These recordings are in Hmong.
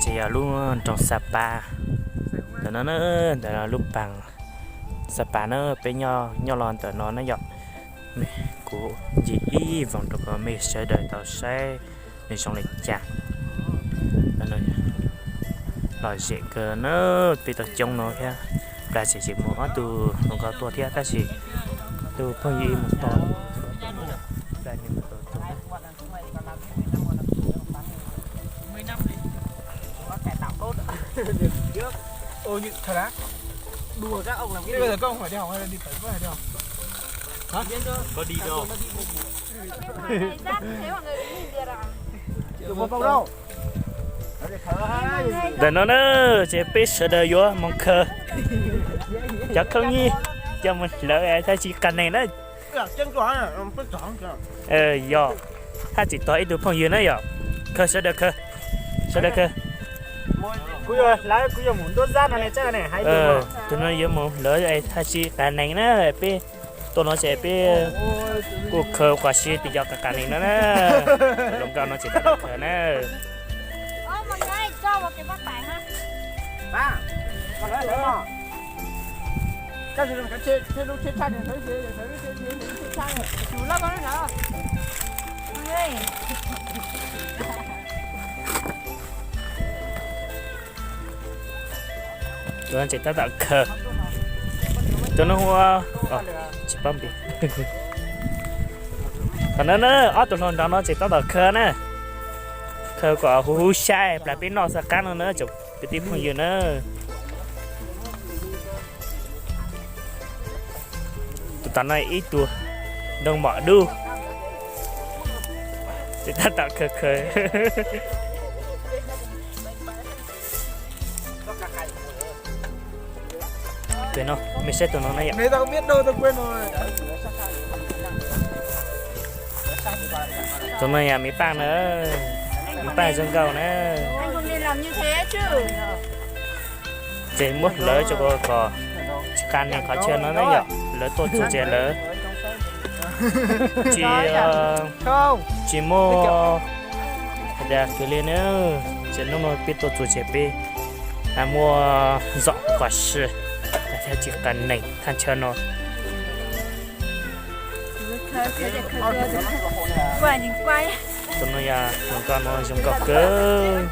Ces yog lub nroog Xa Pas ntawm no na, ntawm lub paag Xa Pas na, peb nyob los ntawm no na yom. Kuv ncig ib voog rau kom mej sawv daws tau saib nws zoo li cas. Lom zem kawg na, peb tau coob no thiab. Plag tseem tseem muaj ob tug hluas nkauj tuaj thiab tab sis tus phooj ywg mus tos. Ntawm no na, ces peb sawv daws yuav moog khaws cov khaub nyij coj moog hlawv thaj si qas neeg na. Yog, hab tseem tog ib tug phooj ywg na yom. Khaws sawv daws khaws, sawv daws khaws. Tus no yuav moog hlawv thaj si qas neeg na, peb tuaj no ces peb kuj khaws qas si tis cov qas neeg no na. Hluas nkauj no ces tau khaws na. Tus no ces tab tom khaws, tus no hu, tsis paub npe. Qhov no na, ob tug hluas nraug no ces tab tom khaws na, khaws kom huv huv sai plag peb noj xav qab no na tsoom kwv tij phooj ywg na. Tus tom no ib tug ntoo mom dub, ces tab tom khaws khaws. Tus no, mej saib tus no na yom. Tus no yog me Paj na, me Paj zoo nkauj na. Ces muab hlawv tso kom tsis qas neeg qhov chaw no na yom, lawv tuaj txug ces lawv tsis, tsis muaj hais tias kws li na. Ces hnub no peb tuaj txug ces peb muab zom qas si, tsis qas neeg thaj chaw no. Tus no yog hluas nkauj no zoo nkauj kawg.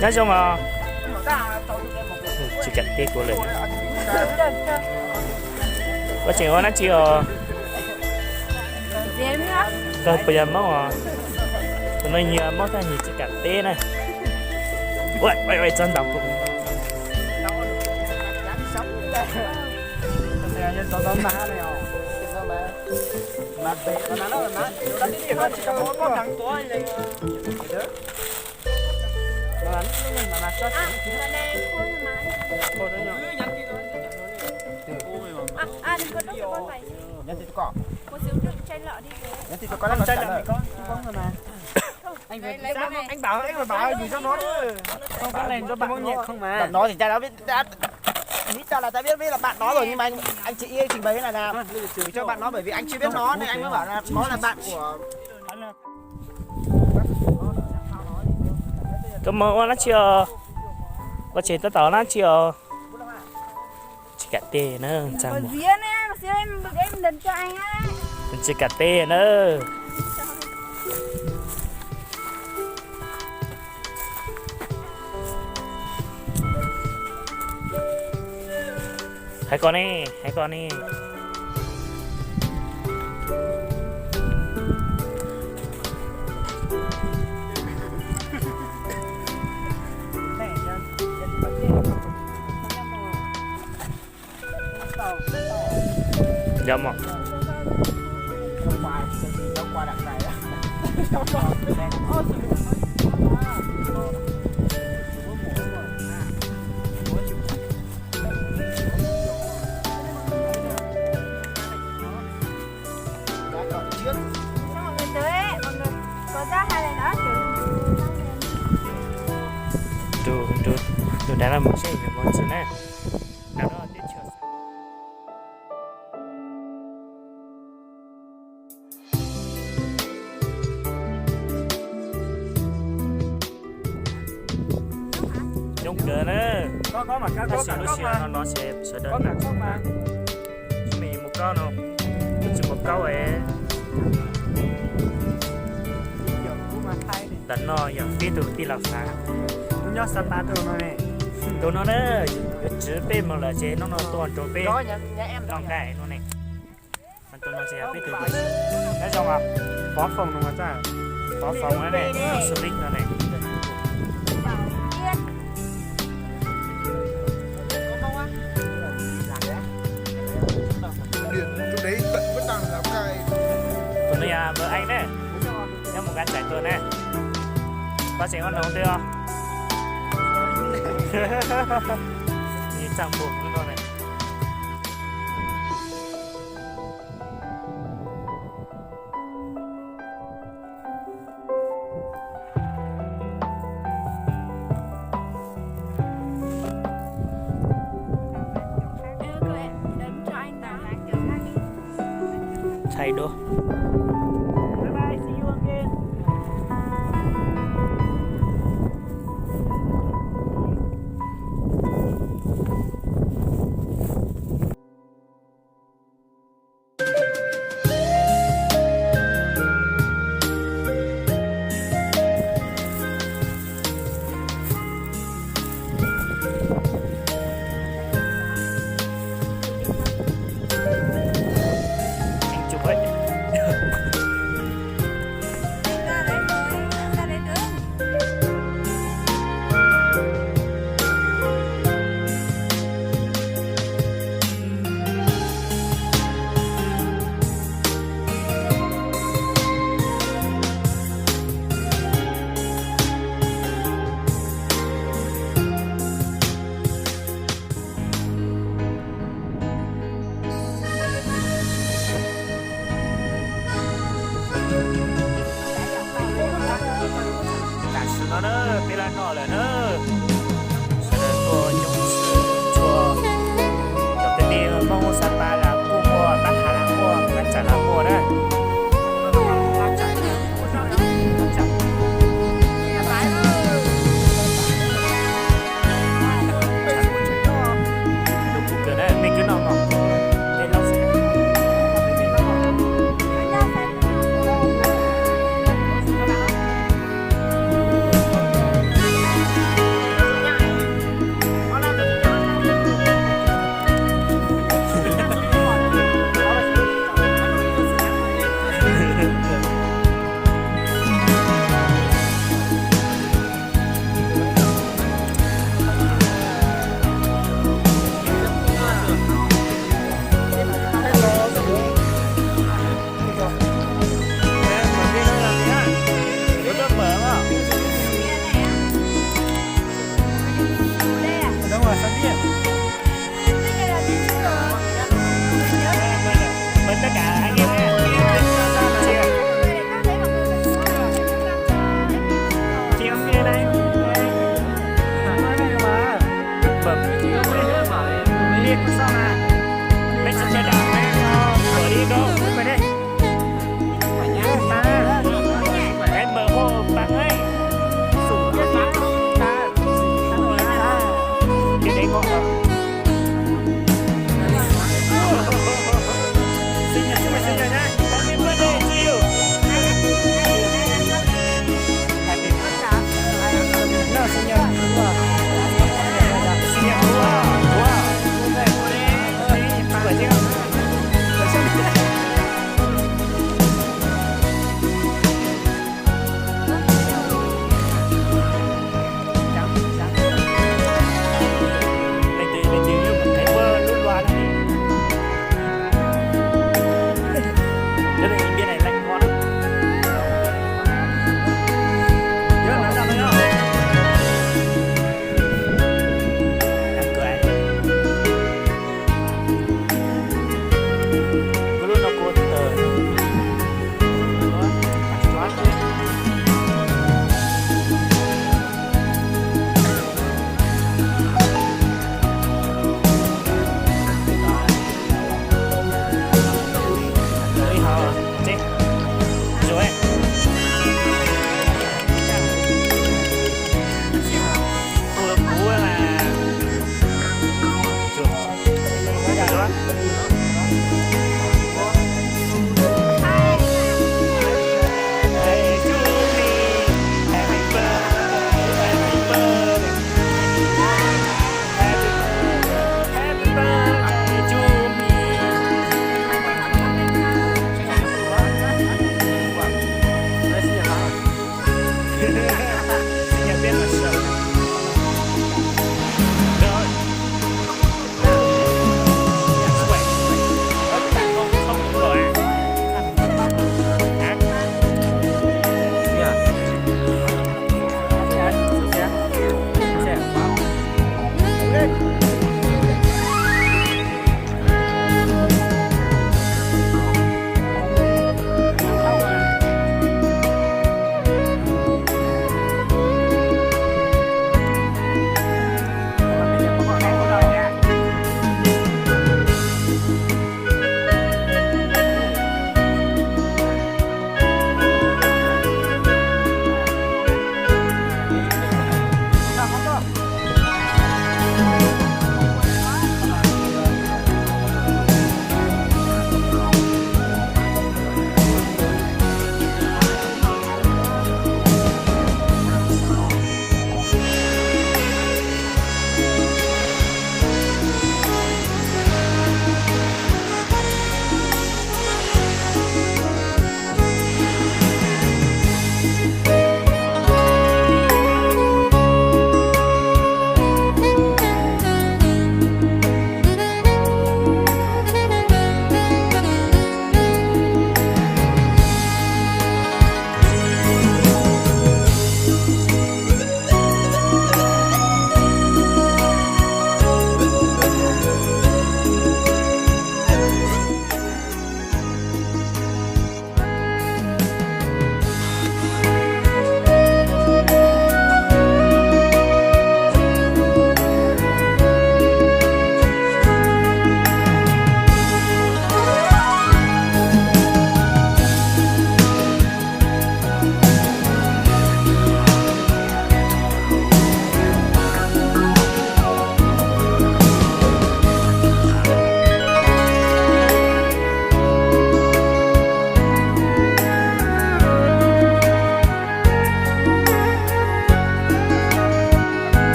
Nyob zoo os. Tsis kam teb kuv lawm. Koj tseem ua dab tsi os? Koj puas yog Hmoob os? Tus no nyias Hmoob tag nyias tsis kam teb na. Ua txog ntaus kuv. Bạn nó thì ra đó biết đáp. Lý do là tao biết, biết là bạn nó rồi nhưng mà anh, anh chị, anh trình bày là, là vì cho bạn nó, bởi vì anh chưa biết nó nên anh mới bảo là nó là bạn của. Koj mus ua dab tsi os? Koj tseem tab tom ua dab tsi os? Tsis kam teb na, tsis kam teb na. Hais koj ne, hais koj ne. Yog mog. Nrug, nrug, nrug dav no mus seb yog mus tsi na. Dav no teb chaws. Coob kawg na. Tab sis lub sij hawm no no ces sawv daws me mus kaub no, tsis mus kaub es. Ntawm no yog peb tug tij laug Xav. Tus no na, yuav tswv peb mus lawm ces hnub no tuaj nrog peb noj nqaij no ne. Tus no ces yog peb tug nyob zoo os, Pov Foom no, Pov Foom ne, Xu Lib no ne. Tus no yog Vwm Eeb ne, nyob mus Nkas Tsaim Tuam ne. Pov Tseem Vaj Noog twg os? Txaj npuag no ne. Thaij duab. Tam sim no na, peb lab noj lawm na.